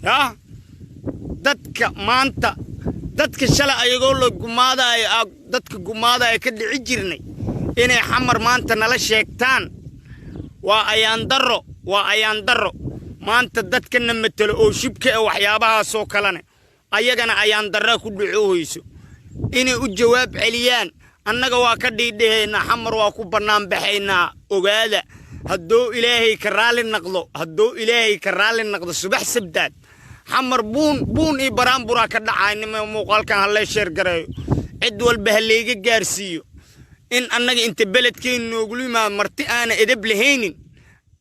Yaa dadka maanta, dadka shalay ayagoo la gumaadaayo, dadka gumaadaayo ka dhici jirnay, inay Xamar maanta nala sheegtaan waa ayaan darro, waa ayaan darro. Maanta dadkana matelo oo shibka e waxyaabahaasoo kalene ayagana ayaan darraa ku dhacoohayso inay u jawaab celiyaan. Annaga waa ka dhiidhahaynaa, Xamar waa ku bannaan baxaynaa. Ogaada, hadduu Ilaahay ka raalli naqdo, hadduu Ilaahay ka raalli naqdo, subax sabdaad Xamar buun buun iyo baraanburaa ka dhacay. Nima muuqaalkan hallee share gareeyo, cid walba ha layga gaarsiiyo in annaga inta beledkeenna noogula yimaado marti aana edeb lahaynin,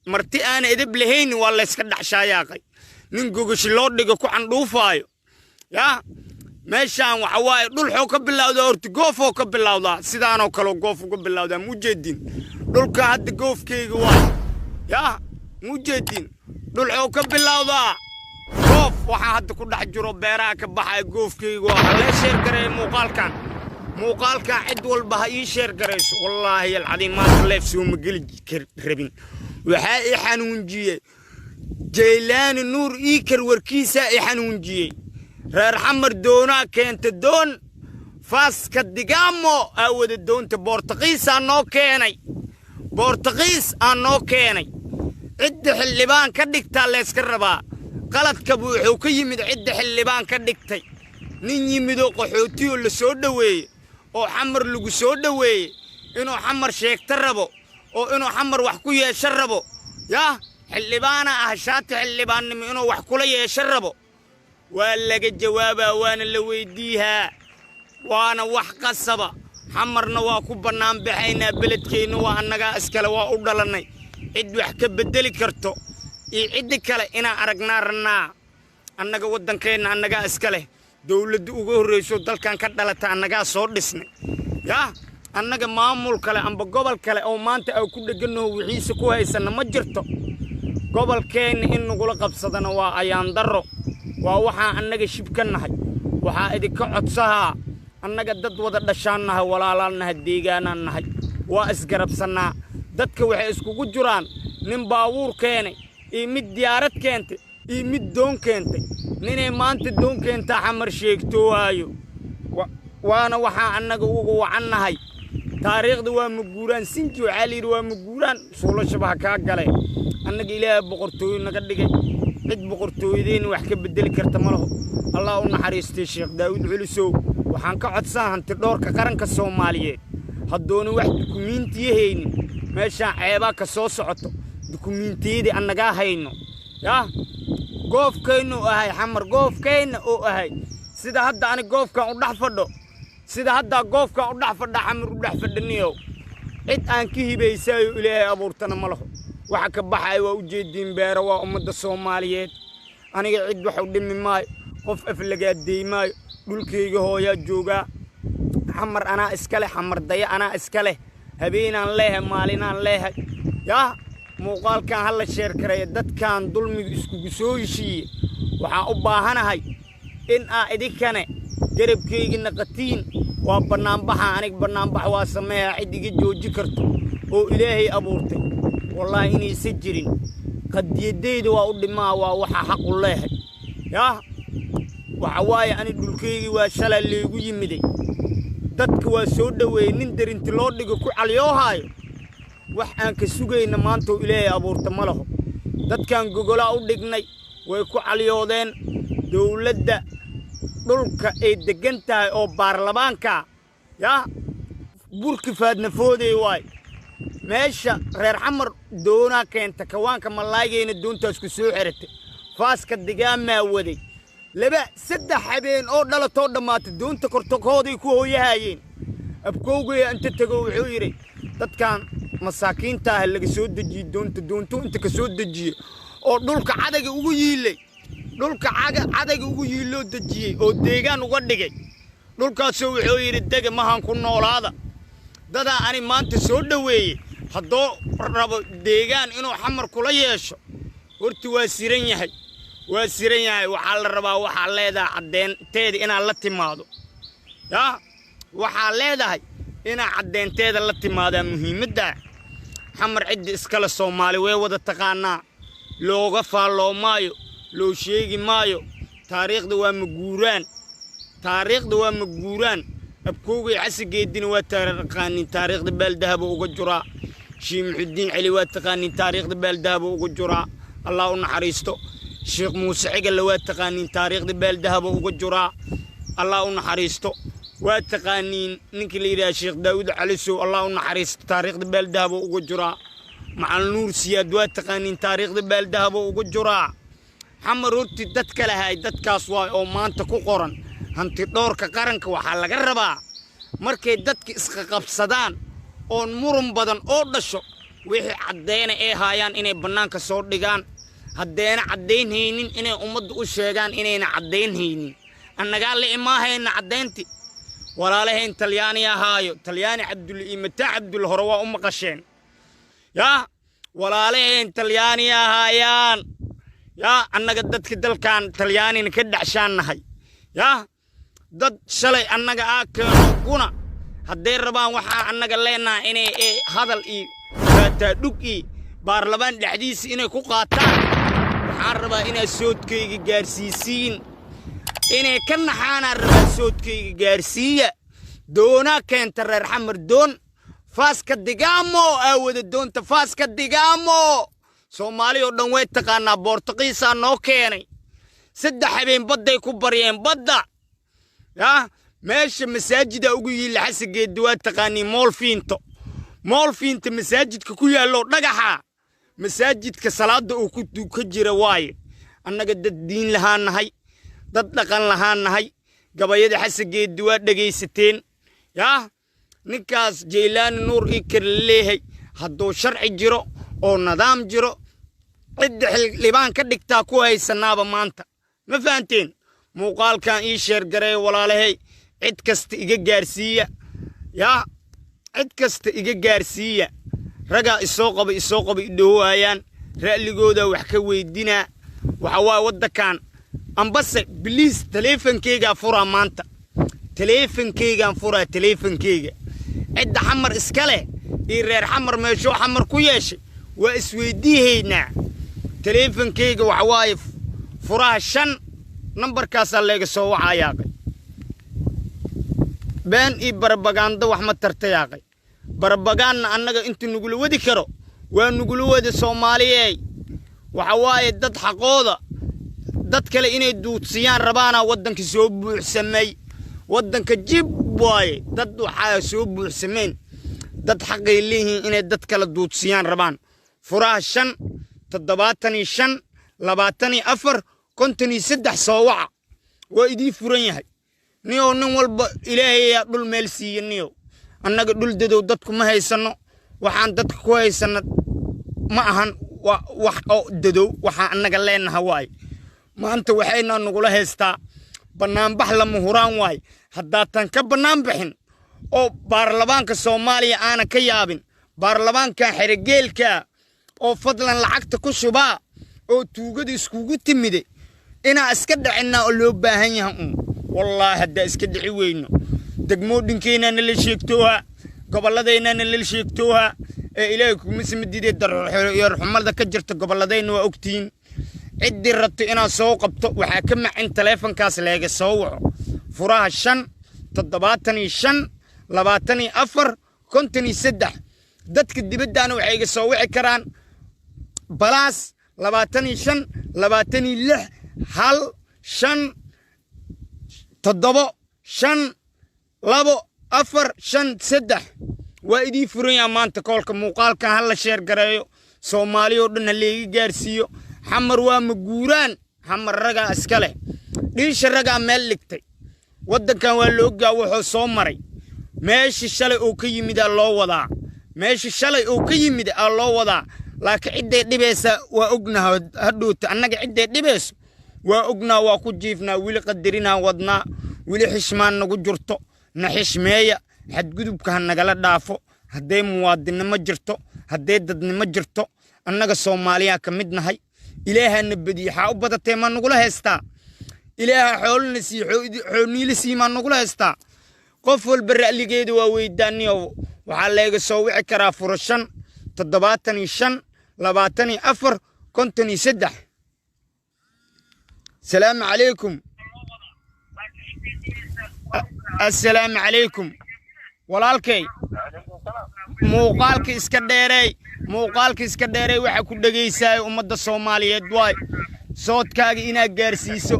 marti aana edeb lahaynin waa layska dhacshayaaqay. Nin gogashi loo dhigo ku candhuufaayo. Yaa meeshaan waxa waaye dhul xoo ka bilowdaa horta, goofoo ka bilowdaa, sidaanoo kaleo goof uga bilowdaa. Mujeedin dhulka hadda goofkayga waa, yaa mujeedin dhul xoo ka bilowdaa goof. Waxaa hadda ku dhex jiro beeraha ka baxaya goofkayga waa. Halee share gareeya muuqaalkan, muuqaalkan cid walba ha ii share garayso. Wallaahi alcadiim, maanta live sooma geli rabin. Waxaa i xanuunjiyey Jaylaani Nuur Iikar, warkiisaa i xanuunjiyey. Reer Xamar doonaa keenta, doon Faaska Digaamo aa wada doonta. Boortaqiisaa noo keenay, Boortaqiis aa noo keenay. Cidda xildhibaan ka dhigtaa layska rabaa. Qaladkaba wuxuu ka yimid cidda xildhibaan ka dhigtay. Nin yimidoo qaxootiyoo la soo dhoweeye oo Xamar lagu soo dhoweeye inuu Xamar sheegto rabo oo inuu Xamar wax ku yeesho rabo, yaa xildhibaana ah, shaati xildhibaannimo inuu wax kula yeesho rabo, waa laga jawaabaa, waana la weyddiihaa, waana wax qasaba. Xamarna waa ku bannaan baxaynaa. Beledkeenna waa annagaa iskale, waa u dhalannay. Cid wax ka beddeli karto iyo ciddi kale inaan aragnaa rannaa. Annaga waddankeenna annagaa iska leh. Dowladda uga horrayso dalkan ka dhalata annagaa soo dhisnay. Yaa annaga maamul kale amba gobol kale oo maanta aa ku dhegganoo wixiise ku haysanna ma jirto. Gobolkeenna in nagula qabsadana waa ayaan darro, waa waxaan annaga shib ka nahay. Waxaa idinka codsahaa, annaga dad wada dhashaan nahay, walaalaan nahay, deegaanaan nahay, waa isgarabsannaa. Dadka waxay iskugu jiraan nin baabuur keenay iyo mid diyaarad keentay iyo mid doon keentay. Ninay maanta doon keentaa Xamar sheegto waayo, waana waxaan annaga uga wacannahay. Taariikhda waa maguuraan sinji, waxaa la yidhi waa maguuraan suulashaba ha kaa galeen. Annaga Ilaahay boqortooyo naga dhigay, cid boqortooyadeenna wax ka beddeli karta ma laho. Allah u naxariistay Sheekh Daawud Culusow. Waxaan ka codsan hanti dhoorka qaranka Soomaaliyeed, haddoona wax dukumiintiya haynin, meeshaan ceebaa ka soo socoto. Dukumiintiyadii annagaa hayno. Yaa goofkaynu ahay Xamar, goofkayna oo ahay sida hadda ani goofkan u dhex fadho, sida haddaa goofkan u dhex fadha Xamar u dhex fadhaniyow, cid aan ka hibaysaayo Ilaahay abuurtana ma laho. Waxa ka baxaya waa ujeediin, beero waa ummadda Soomaaliyeed. Aniga cid wax u dhimi maayo, qof aflagaadeey maayo. Dhulkayga hooyaa joogaa. Xamar anaa iska leh, Xamar daya anaa iska leh. Habeenaan leehay, maalinaan leehay. Yaa muuqaalkan ha la share gareeya. Dadkan dulmiga iskugu soo heshiiye, waxaan u baahanahay in aa idinkane garabkayga naqatiin. Waa bannaanbaxa, aniga bannaanbax waa sameeyaa. Cid iga jooji karto oo Ilaahay abuurtay wallaahi inaysan jirin. Qadiyadayda waa u dhimaa, waa waxaa xaqu leehay. Yaa waxa waaye ani dhulkaygii waa shalay laygu yimiday. Dadka waa soo dhoweeyey. Nin darinti loo dhigo ku calyoohaayo, wax aan ka sugayna maanta oo Ilaahay abuurta ma laho. Dadkan gogolaa u dhignay, way ku calyoodeen. Dowladda dhulka ay deggan tahay oo baarlamaanka, yaa burki faadnafoodey waay. Meesha reer Xamar doonaa keenta kawaanka malaygayna doontaas ku soo xiratay. Faaska digaamaa waday laba saddex habeen oo dhalatoo dhammaatay, doonta kortokooday ku hooyahaayeen. Abkoogaya inta tego wuxuu yidhi dadkan masaakiinta ah laga soo dejiyey doonta. Doontuu inta ka soo dejiyey oo dhulka cadaga ugu yiilay, dhulka cadaga ugu yiiloo dejiyey oo deegaan uga dhigay dhulkaasoo wuxuu yidhi dega mahan ku noolaada. Dadaa ani maanta soo dhoweeyey, hadduu rabo deegaan inuu Xamar kula yeesho, horta waa siran yahay, waa siran yahay. Waxaa la rabaa waxaa leedahay caddeenteeda inaad la timaado. Yaa waxaa leedahay inaad caddeenteeda la timaadaa muhiimadda. Xamar cidda iskale Soomaali way wada taqaanaa, looga faalloomaayo. Loo sheegi maayo. Taariikhda waa maguuraan, taariikhda waa maguuraan. Abkoogay Xasangeedina waa taqaanin, taariikhda baaldahaba uga juraa. Sheekh Muxudiin Celi waa taqaanin, taariikhda baaldahaba uga juraa, Allah u naxariisto. Sheekh Muuse Cigalle waa taqaanin, taariikhda baaldahaba uga juraa, Allah u naxariisto. Waa taqaaniin ninkii la yidhaha Sheekh Daawud Calisow, Allah u naxariisto, taariikhda baaldahaba uga juraa. Macalin Nuur Siyaad waa taqaaniin, taariikhda baaldahaba uga juraa. Xamar horti dadka lahay dadkaas waay oo maanta ku qoran hanti dhoorka qaranka. Waxaa laga rabaa markay dadka isqaqabsadaan oon muran badan oo dhasho, wixii caddeena ay haayaan inay bannaanka soo dhigaan. Haddeena caddayn haynin, inay ummadda u sheegaan inayna caddayn haynin. Annagaa la imaahayna caddaynti. Walaalahayn Talyaani ahaayo, Talyaani Cabdulle iyo Mataa Cabdulle hore waa u maqasheen. Yaa walaalahayn Talyaani ahaayaan, yaa annaga dadka dalkan Talyaanina ka dhacshaan nahay, yaa dad shalay annaga aa keeno guna. Hadday rabaan waxaa annaga leenahay inay hadal iyo faataadhug iyo baarlamaan dhexdiisa inay ku qaataan. Waxaan rabaa inaad soodkayga gaarsiisiin, inay ka naxaanaan rabaa. Soodkayga gaarsiiya. Doonaa keenta reer Xamar, doon faaska digaamo aawada, doonta faaska digaamo Soomaali oo dhan way taqaanaa. Boortaqiisaa noo keenay. 3 habeen badday ku baryeen badda. Yaa meesha masaajida ugu yiilla Xasangeedi waa taqaanii, Moolfiinto. Moolfiinta masaajidka ku yaallo dhagaxa, masaajidka salaadda uu ku ka jira waaye. Annaga dad diin lahaan nahay, dad dhaqan lahaan nahay. Gabayada Xasangeedi waa dhegaysateen. Yaa ninkaas Jaylaani Nuur ii kar leeyahay, hadduu sharci jiro oo nidaam jiro, cidda xildhibaan ka dhigtaa ku haysanaaba maanta. Ma fahanteen? Muuqaalkan ii share gareeya walaalahay, cid kasta iga gaarsiiya. Yaa cid kasta iga gaarsiiya. Ragaa isoo qaba, isoo qaba idhowaayaan, ra'ligooda wax ka weydinaa. Waxa waaye waddankan ambase please, taleefankeygaa furaa maanta, taleefankeygaan furaa, taleefankeyga. Cidda Xamar iska leh iyo reer Xamar meeshuu Xamar ku yeeshay waa isweydiihaynaa. Taleefankeyga waxa waaye furaha 5, nambarkaasaa leega soo wacaa. Yaaqay, been iyo barabagaando wax ma tarta yaaqay. Barabagaanna annaga inta nugula wadi karo waa nugula wada. Soomaaliyeey, waxa waaye dad xaqooda dad kale inay duudsiyaan rabaana waddanka soo buuxsamay. Waddanka jib waaye, dad waxaa soo buuxsameen dad xaqay leeyihiin inay dad kale duudsiyaan rabaan. Furaha 5, 75, 24, 53 soo waca, waa idii furan yahay. Niyow, nin walba Ilaahayaa dhul meel siiya. Niyow, annaga dhul dadow dadku ma haysanno. Waxaan dadka ku haysanna ma ahan wax oo dadow, waxaan annaga leenaha waaye. Maanta waxayna nagula haystaa bannaanbax lama huraan waaye. Haddaatan ka bannaan bixin oo baarlamaanka Soomaaliya aanan ka yaabin, baarlamaankan xerogeelkaa oo fadlan lacagta ku shubaa oo tuugada iskugu timide, inaa iska dhicinaa oo loo baahan yahay uun. Wallaahi haddaa iska dhici weyno, degmoodhinkeynaa nala sheegtooha, gobolladayna nala sheegtooha. Ee Ilaahay kuma samadiidee, darxumada ka jirta gobolladayna waa ogtihiin. Ciddii rabto inaad soo qabto waxaa ka macin taleefankaas leega soo waco, furaha 5, 75, 24, 53. Dadka dibaddaana waxay iga soo wici karaan +25, 26, 1, 5, 7, 5, 2, 4, 5, 3. Waa idii furan yaha maanta koolka. Muuqaalkan ha la share gareeyo, Soomaali oo dhan ha leega gaarsiiyo. Xamar waa maguuraan, Xamar ragaa iska leh, dhiisha ragaa meel dhigtay. Waddankan waa la ogaa wuxuu soo maray. Meeshii shalay uu ka yimid aa loo wadaa, meeshii shalay uu ka yimid aa loo wadaa. Laakiin cidday dhibaysa waa ognaha hadhowta. Annaga cidday dhibayso waa ognaa, waa ku jiifnaa, weli qadarinaa wadnaa, weli xishmaan nagu jirto. Na xishmeeya, xadgudubka ha nagala dhaafo. Hadday muwaadinnimo jirto, hadday dadnimo jirto, annaga Soomaaliyaa ka mid nahay. Ilaahana badiye, xaa u badatee maa nagula haystaa? Ilaaha xoolana sii, xooniila sii, maa nagula haystaa? Qof walba ra'ligeeda waa weydaaniyo. Waxaa leega soo wici karaa furo 5, 75, 24, 53. Salaamu calaykum. Assalaamu calaykum walaalkay. Muuqaalka iska dheereey, muuqaalka iska dheereey. Waxa ku dhegaysaaya ummadda Soomaaliyeed waay. Soodkaaga inaad gaarsiiso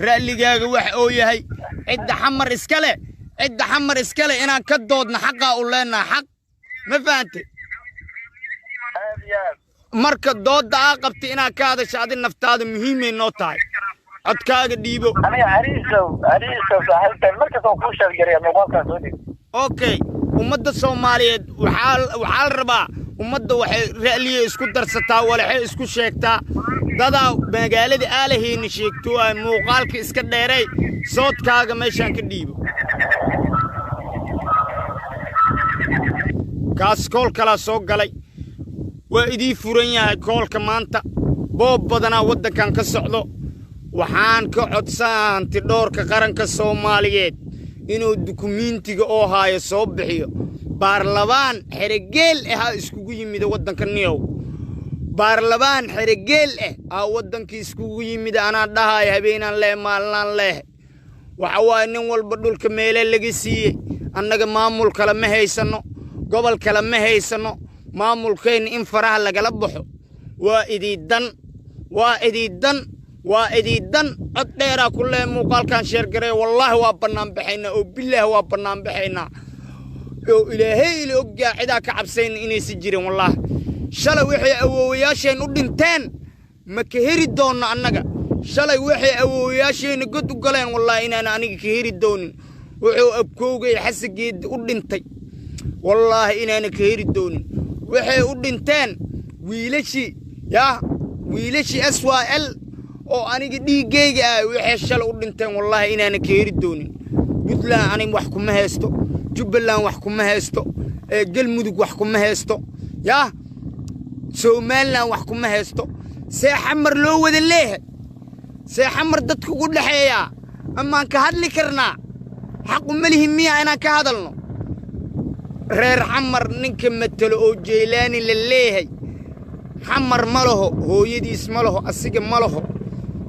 ra'ligaaga waxa oo yahay cidda Xamar iska leh, cidda Xamar iska leh inaan ka doodna xaqaa u leenaha, xaq ma fahante? Marka doodda aa qabta inaad ka hadasho adi naftaada muhiimay noo tahay. Codkaaga dhiibo. Aniga Cariisow, Cariisow saaxiibkan markasta waan kuu sheergaraya muuqaalkaa soo dhig. Okay, ummadda Soomaaliyeed waxaa la rabaa, ummadda waxay ra'liya isku darsataa, walaxay isku sheegtaa. Dadaa magaalada aalahayna sheegto ay muuqaalka iska dheeray. Soodkaaga meeshaan ka dhiibo. Kaas kool kalaa soo galay, waa idii furan yahay koolka. Maanta boob badanaa waddankan ka socdo. Waxaan ka codsaa hanti dhoorka qaranka Soomaaliyeed inuu dukumiintiga oo haayo soo bixiyo. Baarlabaan xerogeel ah ha iskugu yimida waddanka niyow, baarlabaan xerogeel ah aa waddankii iskugu yimida. Anaa dhahaya habeenaan leh, maalinaan leh. Waxa waaye nin walba dhulka meele laga siiyey. Annaga maamul kale ma haysanno, gobol kale ma haysanno. Maamulkeenna in faraha lagala baxo waa idii dan, waa idii dan, waa idii dan. Cod dheeraa ku lehe. Muuqaalkan sheergaree. Wallaahi waa bannaan baxaynaa oo bilaahi waa bannaan baxaynaa oo Ilaahay ila ogyaa cidaa ka cabsayna inaysan jirin. Wallaahi shalay waxay awoowayaasheen u dhinteen ma ka heri doonno annaga. Shalay waxay awoowayaasheenna god u galeen, wallaahi inaan aniga ka heri doonin. Wuxuu abkoogay Xasageed u dhintay, wallaahi inaana ka heri doonin. Waxay u dhinteen wiilashii, yaa wiilashii SYL oo aniga dhiiggayga ah, waxay shalay u dhinteen, wallaahi inaana ka heri doonin. Puntland aniga wax kuma haysto, Jubbaland wax kuma haysto, Galmudug wax kuma haysto, yaa Somaliland wax kuma haysto. See Xamar loo wada leeyahay? See Xamar dadka ugu dhexeeyaa? Amaan ka hadli karnaa? Xaqu ma lihin miyaa inaan ka hadalno? Reer Xamar ninka matelo oo Jeylaani la leeyahay, Xamar ma laho, hooyadiis ma laho, asiga ma laho.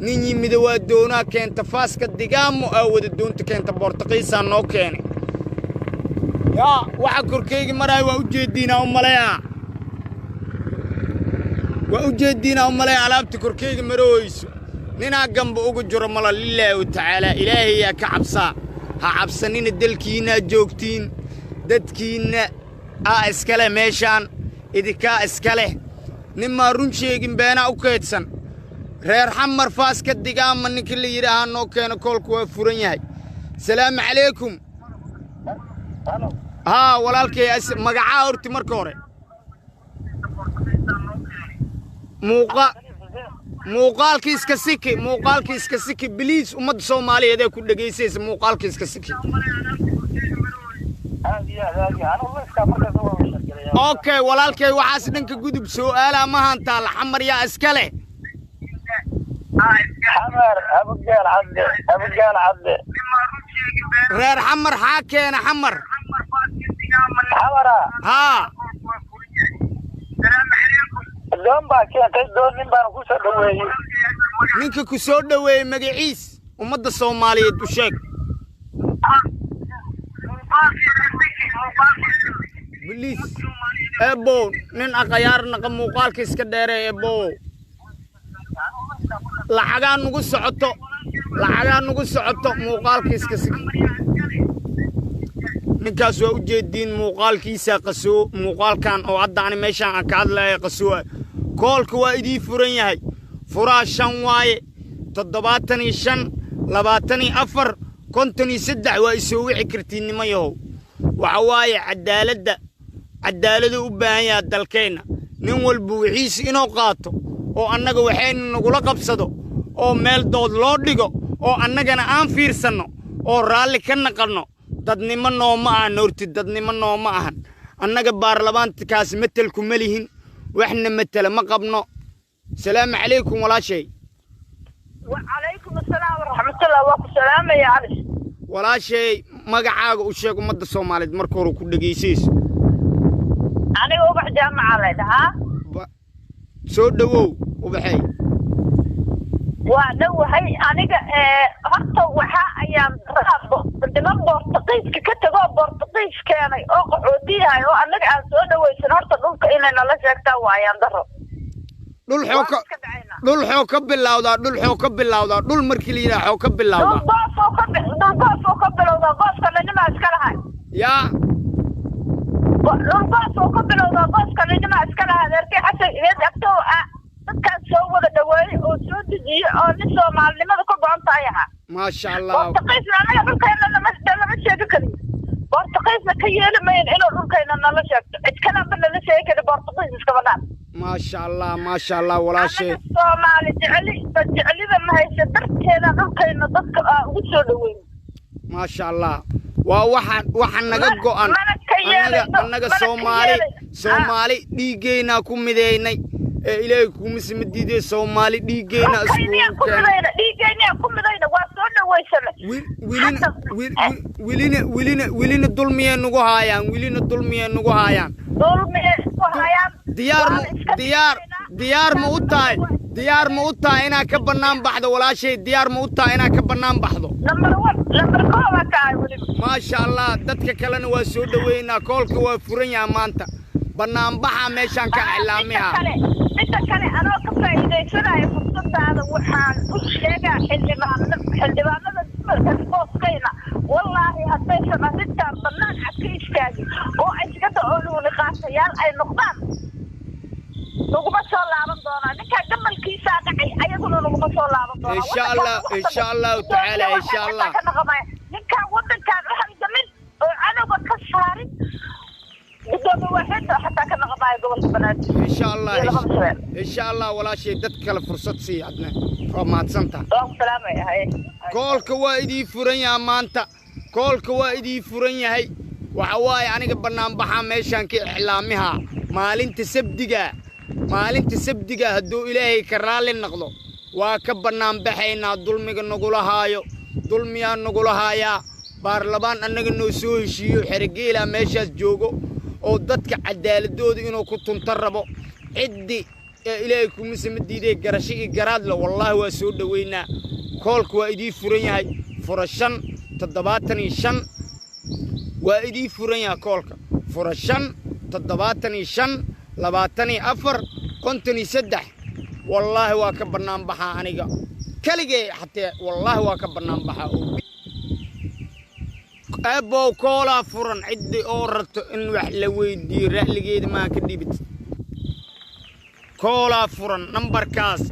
Nin yimida waa doonaa keenta faaska digaamo aa wada doonta keenta Boortaqiisaa noo keenay. Yaa waxa korkeyga maraayo waa u jeediinaa u maleeyaa, waa u jeediinaa u maleeya. Alaabta korkeyga marooyso ninaa gamba ugu jiro mala. Lilaahi wa tacaalaa, Ilaahayaa ka cabsaa. Ha cabsanina, dalkiinnaa joogtiin, dadkiinna aa iska leh meeshaan, idinkaa iska leh. Nimaa run sheegin beenaa u keydsan. Reer Xamar faaska digaama ninka la yidhaahaa noo keeno. Koolku waa furan yahay. Salaamu calaykum. Haa walaalkay, magacaa horti marka hore muuqaalka iska siki, muuqaalka iska siki biliis. Ummadda Soomaaliyeed ee ku dhegaysaysa, muuqaalka iska siki. Okay walaalkay, waxaas dhanka gudub. Su'aalaa ma hantaala. Xamar yaa iska leh? Xamar Abugaal Cabde, Abugaal Cabde. Reer Xamar xaa keena Xamar? Xamara haa, doon baa keentay, doon nin baana ku soo dhoweeyey. Ninka ku soo dhoweeyey magaciis ummadda Soomaaliyeed u sheeg bliis. Ebow nin aqayaar naqa, muuqaalka iska dheeree. Ebow lacagaa nugu socoto, lacagaa nugu socoto. Muuqaalka iska sig. Ninkaas waa u jeediin muuqaalkiisa qasoo, muuqaalkan oo hadda ani meeshaan aan ka hadlaya qasoo. Koolka waa idii furan yahay. Furaa 5 waaye, 75 24 53. Waa isoo wici kartiin nima yahow. Waxa waaye cadaaladda, cadaaladuu u baahan yaha dalkeenna. Nin walba wixiisa inuu qaato oo annaga waxaynu nagula qabsado oo meel dood loo dhigo oo annagana aan fiirsanno oo raalli ka naqanno, dadnimo nooma ahan horti, dadnimo nooma ahan. Annaga baarlamaankaas metelku ma lihin, waxna metela ma qabno. Salaamu calaykum walaashay. وعليكم السلام ورحمة الله. وسلام يا علي. Walaashay, magacaaga u sheeg ummadda Soomaaliyeed marka hore ku dhegaysayso. أنا أبح جامعة لها. Soo dhowow ubaxay. Waa dhowahay aniga. Horta waxa ayaan niman Boortaqiiska ka tegoo Boortaqiis keenay oo qaxootiyahay oo annaga aan soo dhawaysan, horta dhulka inay nala sheegtaan waa ayaan daro. Dhul xoo ka Waan iska dhacaynaa. Dhul xoo ka bilowdaa, dhul xoo ka bilowdaa, dhul markii la yidhaha xoo ka Dhul bilowdaa. Goofoo ka dhul goofoo ka bilowdaa, goofkana nimaa iska lahay. Yaa. Dhul goofoo ka bilowdaa, gooskana nimaa iska lahay. Adeerkay Xasan Igeed agtoo ah dadkaan soo wada dhaweeyey oo soo dejiyey oo nin Soomaalinimada ka go-an tahay ahaa. Maasha Allah. Boortaqiisna anaga dhulkayna lama sheegi karin. Boortaqiisna ka yeeli mayn inuu dhulkayna nala sheegto. Cid kalanba nala sheegi karin, Boortaqiis iskaba dhaaf. Maasha Allah, maasha Allah, walaashay. Anaga Soomaali jeceli dad jecelida ma haysa darteeda dhulkayna dadka aa ugu soo dhaweyn. Maasha Allah, waa waxa naga go-an. Mana ka annaga yeelayno, annaga mana ka Soomaali yeelayno. Soomaali dhiiggeynaa ku mideynay ee Ilaahay kuma sima diiday, Soomaali dhiiggeynaa Dhulkayniyaa iskugu ku keenay. midayna, dhiigayniyaa ku midayna, waa soo dhawaysanay. Welina welina welina dulmiyay nagu haayaan, welina dulmiyay nagu haayaan. Dulmiyay ku hayaan. Diyaar ma Waana iska diyaar dhigaynaa. Diyaar ma u tahay, diyaar ma u tahay inaad ka bannaan baxdo, walaashay? Diyaar ma u tahay inaad ka bannaan baxdo? Number one, number koobaa ka ahay weliba. Maasha Allah. Dadka kalena waa soo dhaweynaa. Koolka waa furan yaha maanta, bannaanbaxa meeshaan ka iclaamiha. Midda kale, anoo ka faa'iidaysanaya fursadaada, waxaan u sheegaa xildhibaanada dumarka booskayna, wallaahi haddaysan arrintan bannaan cad ka istaagin oo ay iskada ooluuni qaatayaal ay noqdaan, naguma soo laaban doonaa. Ninkaa gamalkiisaa dhacay, ayaguna naguma soo laaban doonaa. Insha Allah, insha Allahu tacaala, insha Allah. Ka naqamaya ninkaan wadankaan u halgamin oo cadowga ka saarin, gudoomiye waaxeedda xataa ka naqamaayo gobolka Banaadir Insha Allah. iyo labada Shabeelle. Insha Allah, walaashay. Dad kale fursad sii adna, waa mahadsantaha. Waan ku salaamaya, haye. Koolka waa idii furan yahay maanta, koolka waa idii furan yahay. Waxa waaye aniga bannaanbaxaa meeshaan ka iclaamiha maalinta Sabdiga. Maalinta Sabdiga hadduu Ilaahay ka raalli noqdo, waa ka bannaanbaxaynaa dulmiga nagula haayo. Dulmiyaa nagula haayaa. Baarlamaan annaga noo soo heshiiyo xerogeelaa meeshaas joogo oo dadka cadaaladooda inuu ku tunto rabo. Ciddi ee Ilaahay kuma sama diiday garasho iyo garaadle, wallaahi waa soo dhoweynaa. Koolka waa idii furan yahay. Fura 5 75 waa idii furan yahay koolka. Fura 5 75 24 53. Wallaahi waa ka bannaan baxaa aniga keligee xatee, wallaahi waa ka bannaan baxaa. Oo eebow, koolaa furan. Ciddii oo rabto in wax la weydiiyo, ra'ligeeda maa ka dhibit. Koolaa furan, nambarkaas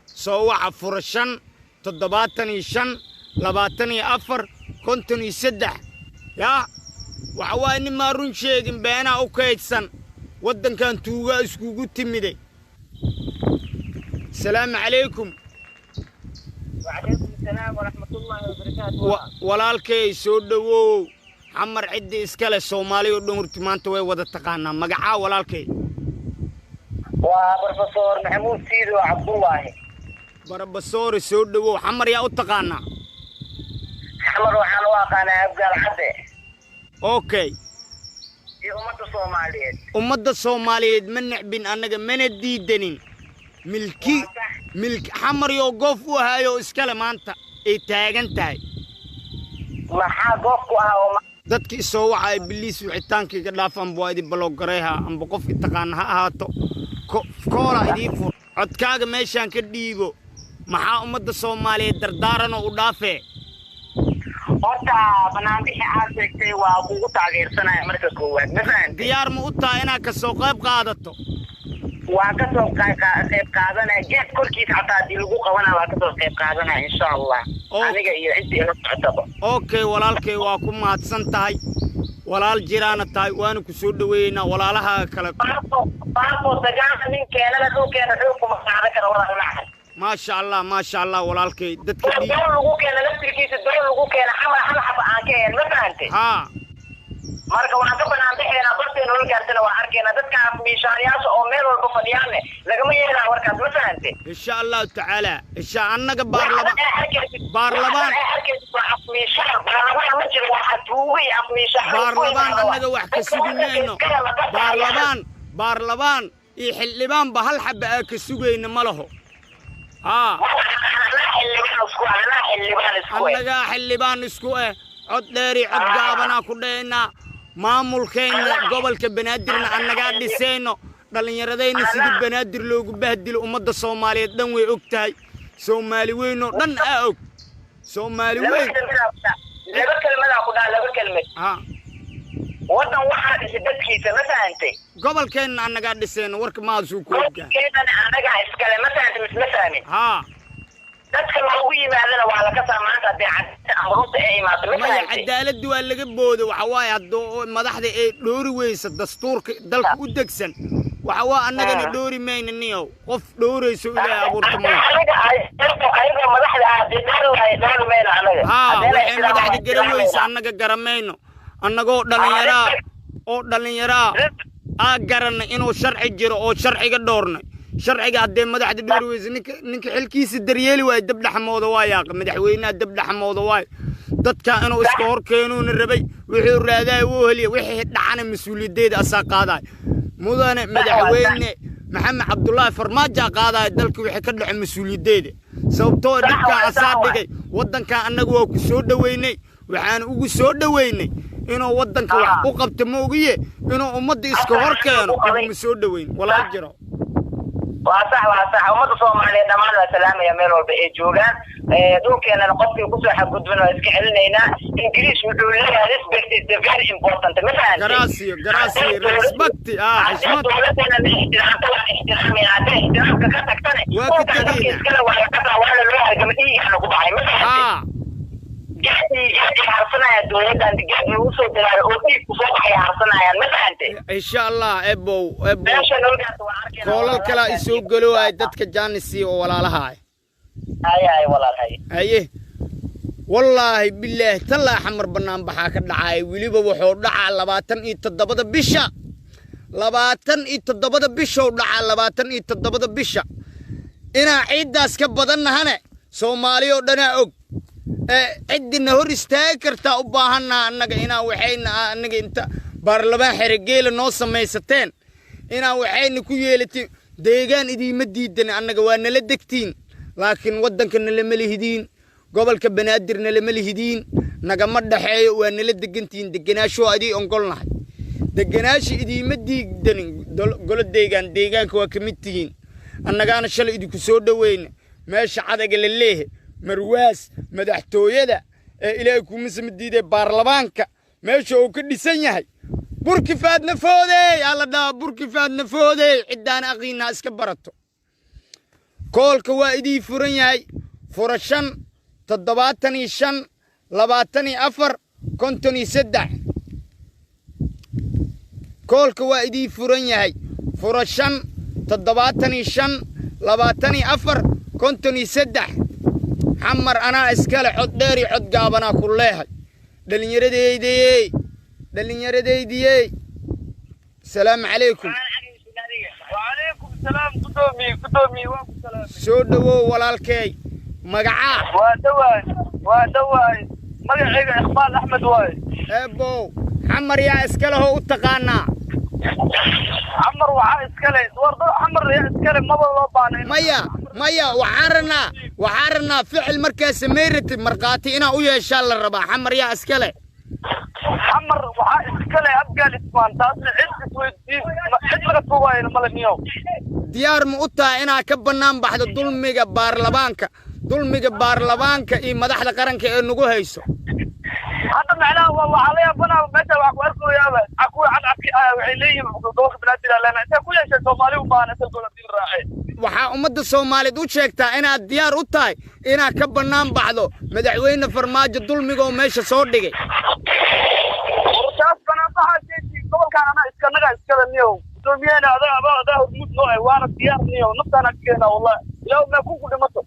soo waca. Fura 5 75 24 53. Yaa waxa waaye, nimaa run sheegin beenaa u kaydsan. Waddankan tuugaa iskugu timiday. Asalaamu calaykum. وعليكم السلام ورحمة الله وبركاته. Walaalkay, soo dhowow. Xamar ciddi iskale Soomaali oo dhan horti maanta way wada taqaanaa. Magacaa, walaalkay? وبروفيسور محمود سيدو عبد الله. Barabasoore, soo dhowow. Xamar yaa u taqaanaa? Xamar waxaan u aqaanaa Abgaal Cadde iyo ummadda Soomaaliyeed. Ummadda Soomaaliyeed ma necbin annaga, mana diidanin milki. Waa sax. Milki Xamar yoo goof u ahaayo iskale maanta ay taagan tahay. Maxaa goof ku ah oo Dadki isoo wacaya, biliis wicitaankayga dhaaf, amba waa idin baloogarayha, amba qof i taqaana ha ahaato. Koola idiin fur, codkaaga meeshaan ka dhiibo. Maxaa ummadda Soomaaliyeed dardaaranoo u dhaafee? Horta banaanbixi aad sheegtay waa kugu taageersanaya marka koowaad, ma fahantay? Diyaar ma u tahay inaad ka soo qayb qaadato? Waa kasoo qayb qaadanaya. Geed korkiisa xataa haddii lagu qabanaya, waa kasoo qayb qaadanaya, insha Allah, aniga iyo ciddii ila socotaba. Okay, walaalkay, waa ku mahadsan tahay. Walaal jiraana tahay, waana ku soo dhoweeyeynaa walaalahaaga kale. Baafo dagaalka nin keenana dhulkeena xoog kuma qaadan karo, walaal macaan. Maasha Allah, maasha Allah, walaalkay. Dadka dhiig Doon lagu keena laftirkiisa, doon lagu keena Xamar hal xaba aan ka ahayn, ma fahantay? Haa. Marka waxaan ka banaan bixaynaa barteena ula gaartana, waa arkaynaa dadkaas miishaariyaasha oo meel walba fadhiyaanne, lagama yeelaa warkaas, ma fahantay? Insha Allahu tacaala, insha annaga baarlama baarlamaan. Baarlamaan ma jiro, waxaa tuugo iyo afmiishaar. Baarlamaan annaga wax ka sugi mayno. Baarlamaan iyo xildhibaanba hal xaba aa ka sugayna ma laho. Haa. Xildhibaan isku, anaa xildhibaan isku. Annagaa xildhibaan isku eh, cod dheeri cod gaabanaa ku dhahaynaa. Maamulkeenna gobolka Banaadirna annagaa dhisayno. Dhallinyaradayna sidii Banaadir loogu bahdilo ummadda Soomaaliyeed dhan way og tahay. Soomaali weyn oo dhan aa og, Soomaali Laba weyn. Laba kelmadaa ku dhaha, laba kelmad. Ha. Waddan waxaa dhisay dadkiisa, ma fahantay? Gobolkeenna annagaa dhisayno, warka maasuu ku oggahay. Gobolkeedana annagaa iskale, ma fahantay mise ma fahmin? Haa. Dadka loogu yimaadana waa laka saa maanta haddii cadaalada ama runta ay imaato, ma Maya, fahantay? Cadaaladda waa laga boodo. Waxa waaye, haddoo madaxda ay dhoori weysa dastuurka dalka u degsan, waxa waa annagana dhoori mayna niyow. Qof dhoorayso Ilaahay abuurta malaha. Anaga ayaga madaxda ah haddii dhoori waayo, dhoori mayno anaga. Haa. Haddii la Waxay ixtiraamo, madaxda garan weysa ixtiraamayna. Annaga garamayno, annagoo dhallinyaraa oo dhallinyaraa aa garanay inuu sharci jiro oo sharciga dhoornay. Sharciga haddee madaxda dhoori weysa, ninka xilkiisa daryeeli waayo dab dhexmooda waa yaaqa. Madaxweynaha dab dhexmooda waayo. Dadka inuu iska hor keenuuna rabay, wuxuu raadaay wuu heliya. Wixii dhacana mas-uuliyaddeeda asaa qaadaay. Mudane madaxweyne Maxamed Cabdullaahi Farmaajo qaadaya dalka wixii ka dhaco mas-uuliyaddeeda, sababtoo dhibkaa asaa dhigay waddankan. Annaga waa ku soo dhoweynay, waxaan ugu soo dhoweynay inuu waddanka wax u qabto ma ogiye, inuu ummadda iska hor keeno uguma soo dhoweyn, walaal jiro. Waa sax, waa sax. Ummadda Soomaaliyeed dhammaan waa salaamaya meel walba ay joogaan. Dhulkeenana qofkii kusoo xadgudban waa iska celinaynaa. Ingiriis wuxuu leeyahay, "Respect is the very important," ma fahantay? Grazie, grazie, respect, ah, xishmad. Dowladana la ixtiraamta waa ixtiraamayna, hadday ixtiraamka ka tagtane Waa ka dhulkan dadka tegayna. Iskale waa laga taa, waana loo hargama, dhiigana ku baxay, ma fahantay? Haa. Gaadii gaadi harsanaya dowladdan, gaad lagu soo dadaalo oo dhiig kusoo baxay harsanayaan, ma fahantay? Insha Allah, ebow, ebow. Meesha nolgaas waa arkayna. Koolal kalaa isoo galo waay dadka jaanisi oo walaalaha ah. Hay hay, walaal, hay. Haye, wallaahi bilaahi tallaa, Xamar bannaan baxaa ka dhacay. Weliba wuxuu dhacaa 27-da bisha, 27-da bishou dhacaa, 27-da bisha. Inaa ciiddaas ka badannahane Soomaali oo dhanaa og. Ee ciddina hor istaagi kartaa u baahannaha annaga inaa waxayna annaga inta baarlamaan xerogeela noo samaysateen inaa waxayna ku yeelatiin. Deegaan idiima diidan, annaga waa nala degtiin, laakiin waddanka nalama lihidiin, gobolka Banaadir nalama lihidiin, nagama dhexeeyo. Waa nala degantihiin, deganaashoo adii ogolnahay, deganaashi idiima diidanin. Golo deegaan, deegaanka waa ka mid tihiin. Annagaana shalay idinku soo dhoweyna meesha cadaga la leehe, marwaas madaxtooyada ee Ilaahay kuma sama diiday baarlamaanka meesha uu ka dhisan yahay. Burki faadna foodey aa la dhahaa, burki faadna foodey. Ciddaan aqiinaa iska barato. Koolka waa idii furan yahay: fura 5 75 24 53. Koolka waa idii furan yahay: fura 5 75 24 53. Xamar anaa iskale, cod dheer iyo cod gaabanaa ku leehay. Dhallinyaradeydiyey, dhallinyaradeydiyey, asalaamu calaykum. وعليكم السلام قدومي، قدومي، واكم سلام. Soo dhowow walaalkeey, magacaa? Waa dhawaay, waa dhawaay. Magacayga Iqbaal Axmed waay. Eebow, Xamar yaa iska lehoo u taqaanaa? Xamar waxaa iskale war dad, Xamar yaa iskale maba loo baahnayn. Maya, maya, waxaan rabnaa ficil markaa samay ratid markhaati inaa u yeeshaa la rabaa. Xamar yaa iska leh? Xamar waxaa iskale Abgaal Ismaan, taasna cid isweydiin, cid laga tuugaayana male niyow. Diyaar ma u tahay inaad ka bannaan baxdo dulmiga baarlamaanka, dulmiga baarlamaanka iyo madaxda qaranka ee nagu hayso? Hadda macnaha waxaa la yaabanaa meesha waxaa ku arkayaaba kuwa cadcadki ah, waxay leeyihiin gobolka Banaadir aa leenahay. Intee ku yeeshay? Soomaali u baahan asalkooda hadii la raacay. Waxaa ummadda Soomaaliyeed u sheegtaa inaad diyaar u tahay inaad ka bannaan baxdo madaxweyne Farmaajo dulmigoo meesha soo dhigay. Taas banaanbaxaa sheegi, gobolkan anaa iska nagaa iskada niyow. Gudoomiyahena adaa adaa adaa hormuud noo ah, waana diyaar niyow, naftaana keena wallahi ilaahu mee kunku dhimato.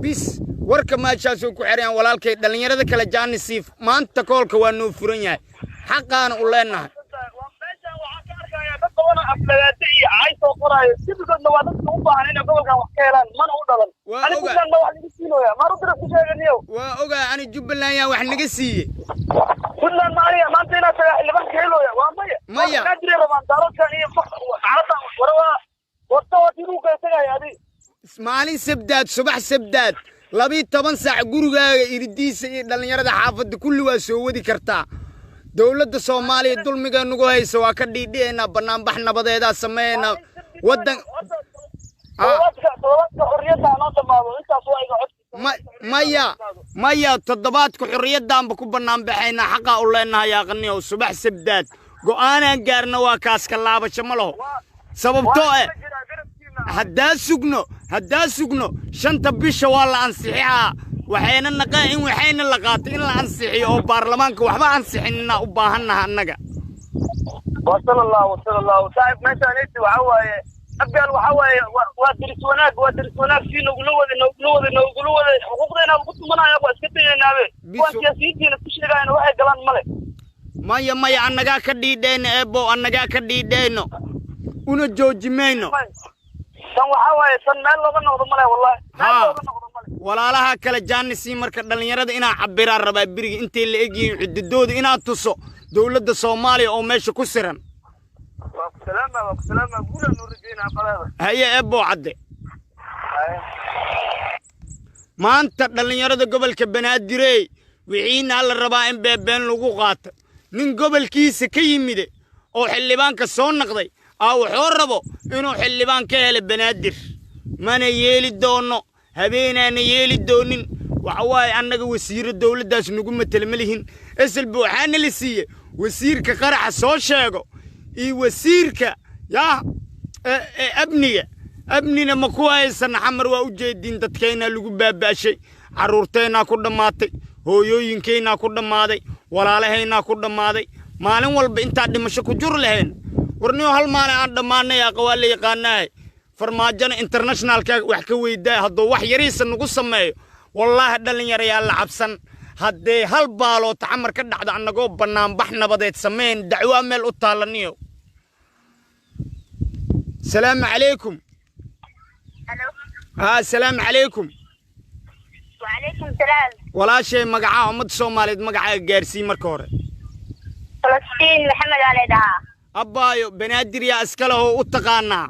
Bis, warka meeshaasuu ku xerayaan walaalkay. Dhallinyarada kale jaanisiif, maanta koolka waa noo furan yahay, xaqaana u leenahay. Meeshan waxaan ka arkayaa dad badan oo aflagaate iyo cay soo qoraayo, sidigoodna waa dadka u baahan inay gobolkan wax ka helaan, mana u dhalan. Waa Ani ogaa. Puntland ma wax laga siinoya maan u dira ku sheega niyow. Waa ogaa, ani Jubbaland yaa wax naga siiye? Puntland ma aniga maanta inaad tagaa xildhibaan ka helooya? Waa maya. Maya. Banaadir rabaan daaroodkan iyo xaaladdan wara waa warta waa inuu kala tagaya adi. Maalin sabdaad, subax sabdaad, 12 saac gurigaaga iridiisa iyo dhallinyarada xaafadda kulli waa soo wadi kartaa. Dowladda Soomaaliya dulmiga nagu haysa waa ka dhiidhi'aynaa, banaanbax nabadeedaa sameeynaa waddan. Toddobaadka xorriyadda hanoo dhammaado, intaas waa iga codsi. Maya, maya, toddobaadka xorriyaddaanba ku bannaan baxaynaa, xaqaa u leenahay yaaqaniyow. Subax sabdaad go'aanaan gaarna waa kaaska, laabasho ma laho, sababtoo eh haddaa sugno 5-ta bisha waa la ansixixaa, waxayna naqaa in waxayna la qaato in la ansixiyo oo baarlamaanka waxba ansixinina u baahannaha annaga. Wasala Allahu, wasala Allahu, saaxib. Meeshaan waxa waaye Abgaal, waxa waaye waa deris wanaag, waa deris wanaag. Si nogula waday, nogula waday, nogula waday, xuquuqdeena lagu tumanaya, waa iska dayaynaabe. Kuwaan siyaasiyiintiina ku sheegayana waxay galaan male. Maya, maya, annagaa ka dhiidhayno eebo, annagaa ka dhiidhayno, una joojimayno. Tan waxaa waaye tan meel looga noqdo male, wallahi meel looga noqdo male. Walaalaha kale jaanisii marka dhallinyarada inaa cabiraan rabaa beriga intay la egyihiin xuddudooda inaad tuso dowladda Soomaaliya oo meesha ku siran. Waa ku salaama, waa ku salaama, guulaan noo rajeynaa qadaada. Haye eeboo cadde. Maanta dhallinyarada gobolka Banaadirey wixiina la rabaa in beebeen lagu qaato. Nin gobolkiisa ka yimide oo xildhibaanka soo naqday aa wuxuu rabo inuu xildhibaan ka helo Banaadir. Mana yeeli doono, habeenaana yeeli doonin. Waxa waaye annaga wasiiro dowladdaas nagu matela ma lihin. Eselba waxaana la siiye wasiirka qaraxa soo sheego iyo wasiirka yaa ee amniga. Amnina ma ku haysana Xamar, waa u jeediin, dadkeennaa lagu baaba'shay, carruurteennaa ku dhammaatay, hooyooyinkeennaa ku dhammaaday, walaalahaynaa ku dhammaaday. Maalin walba intaa dhimasho ku jur lahayn warniyo hal maalin aan dhammaanay aqa waa la yaqaanaahay. Farmaajona internationalka wax ka weydaa hadduu wax yariisa nagu sameeyo, wallaahi dhallinyarayaa la cabsan. Haddee hal baaloota Xamar ka dhacda annagoo bannaanbax nabadeed sameyn, dacwaa meel u taallaniyo. Salaamu calaykum. Haa, asalaamu calaykum. وعليكم السلام. Walaashay, magacaa ummadda Soomaaliyeed magacaaga gaarsii marka hore. فلسطين محمد علي دها. Abbaayo, Banaadir yaa iska leh oo u taqaanaa?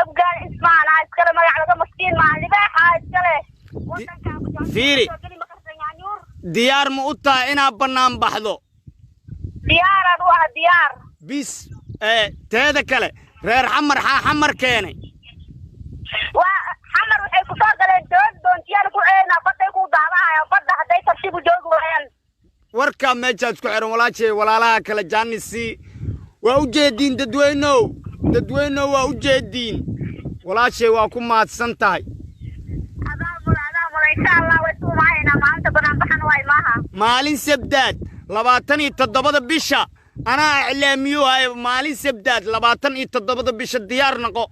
أبقى اسمعنا iskale, magac laga maskiin maaha, libaaxa iskale. Fiiri. Diyaar ma u tahay inaad bannaan baxdo? Diyaarad waa diyaar. Bis ee teeda kale, reer Xamar xaa Xamar keenay? Waa Xamar waxay ku soo galeen doon, doontiyaan ku ceynaa, baday ku daadahaya, badda hadday tartiib u joogi waayaan. Warkaa meeshaad ku xihan walaashay. Walaalaha kale jaanisi waa u jeediin, dadweynow, dadweynow, waa u jeediin. Walaashay, waa ku mahadsan tahay. Adaa mula, adaa mula, insha Allah way suumahaynaa maalinta banaanbaxan waay maaha. Maalin sabdaad 27-da bisha anaa iclaamiyo hayo. Maalin sabdaad 27-da bisha diyaar noqo.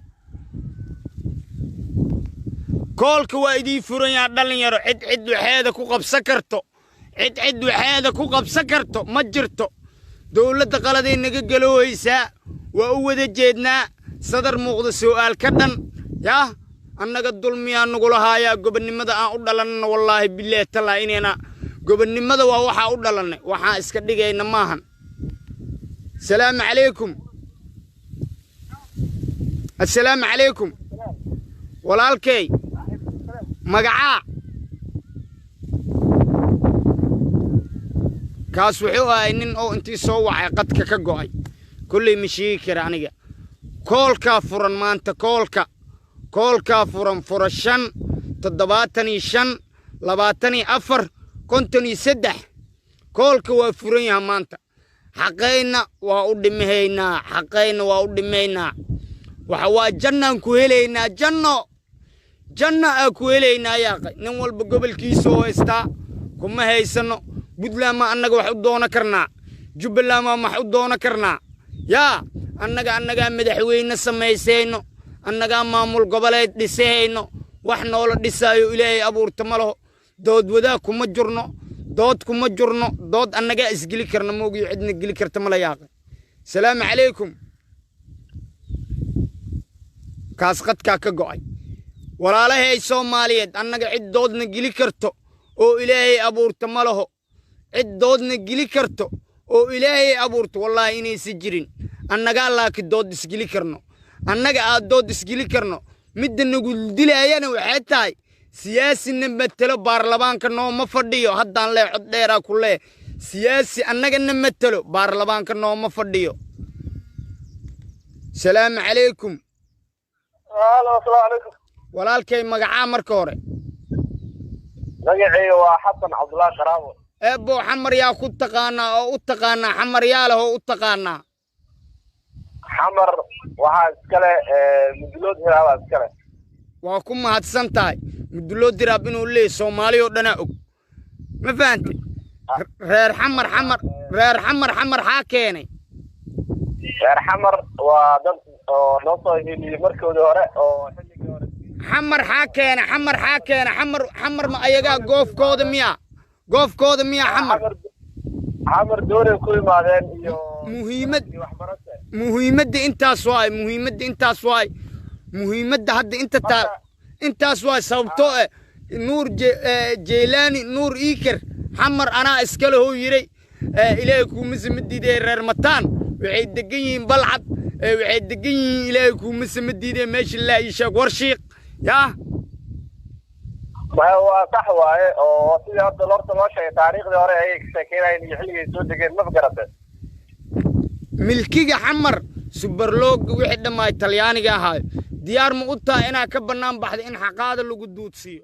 Koolka waa idiin furan yaha dhalinyaro. Cid cid waxeeda ku qabsan karto, cid cid waxeeda ku qabsan karto ma jirto. Dowladda qaladay naga galoohaysaa, waa u wada jeednaa. Sadar muuqda su'aal ka dhan yaa annaga dulmiyaa nagula haayaa. Gobonnimada aan u dhalanana, wallaahi bilaahi tallaa, inayna gobonnimada waa waxaa u dhalannay, waxaan iska dhigayna maahan. Asalaamu calaykum. Assalaamu calaykum walaalkay, magacaa? Kaas wuxuu ahay nin oo intii soo wacay qadka ka go'ay, kolley ma sheegi kara aniga. Koolkaa furan maanta, koolka, koolkaa furan. Fura 5 75 24 53. Koolka waa furan yaha maanta. Xaqayna waa u dhimahaynaa, xaqayna waa u dhimaynaa. Waxa waa jannaan ku helaynaa, janno, janno aa ku helaynaa yaaqay. Nin walba gobolkiisa oo haystaa kuma haysano. Puntland ma annaga wax u doono karnaa? Jubbaland ma wax u doono karnaa? Yaa annaga annagaa madaxweyne samaysayno, annagaa maamul goboleed dhisahayno. Wax noola dhisaayo Ilaahay abuurta ma laho. Dood wadaag kuma jirno, dood kuma jirno, dood annagaa isgeli karna moogiyo cidna geli karta ma la yaaqay. Salaamu calaykum. Kaas qadkaa ka go'ay. Walaalahay Soomaaliyeed, annaga cid doodna geli karto oo Ilaahay abuurta ma laho. Cid doodna geli karto oo Ilaahay abuurto wallaahi inaysa jirin. Annagaa laakiin dood isgeli karno, annaga aad dood isgeli karno. Midda nagu dilaayana waxay tahay Siyaasina matelo baarlamaanka nooma fadhiyo. Haddaan lee cod dheeraa ku lee, siyaasi annagana matelo baarlamaanka nooma fadhiyo. Salaamu calaykum. Halo, asalaamu calaykum. Walaalkay, magacaa marka hore? Magacayga waa Xasan Cabdullaahi Qaraabo. Eebbo, Xamar yaa ku taqaanaa oo u taqaanaa? Xamar yaa leh oo u taqaanaa? Xamar waxaa iskale Mudulood Hiraabaa iskale. Waa ku mahadsan tahay. Mudulood Diraab inuu leeyahy Soomaali oo dhanaa og, ma fahantay? Reer Xamar, Xamar, reer Xamar, Xamar xaa keenay? Reer Xamar waa dad oo noo soo hiliyey markoodii hore oo xilligii hore. Xamar xaa keena? Xamar xaa keena? Xamar, Xamar ma ayagaa goofkooda miyaa? Goofkooda miyaa Xamar? Xamar doonay ku imaadeen iyo Muhiimad iyo waxbarasho. Muhiimadda intaas waay, muhiimadda intaas waay, muhiimadda hadda inta taa intaas waay. Sababtoo eh Nuur Jeylaani Nuur Iiker Xamar anaa iskale hoo yiray. Ilaahay kuuma sama diidee, reer Mataan waxay degan yihiin Balcad, waxay degan yihiin, Ilaahay kuuma sama diidee, meesha laa ii sheeg, Warshiiq yaa. Maya, waa sax waaye oo sidii hadda horta loo sheegay taariikhdii hore ayay ka sheekeynayeen iyo xilligay soo degeen, ma garatay? Milkiga Xamar subarlooga wixii dhammaay Talyaaniga ahaayo. Diyaar ma u tahay inaad ka bannaan baxda in xaqaada lagu duudsiiyo?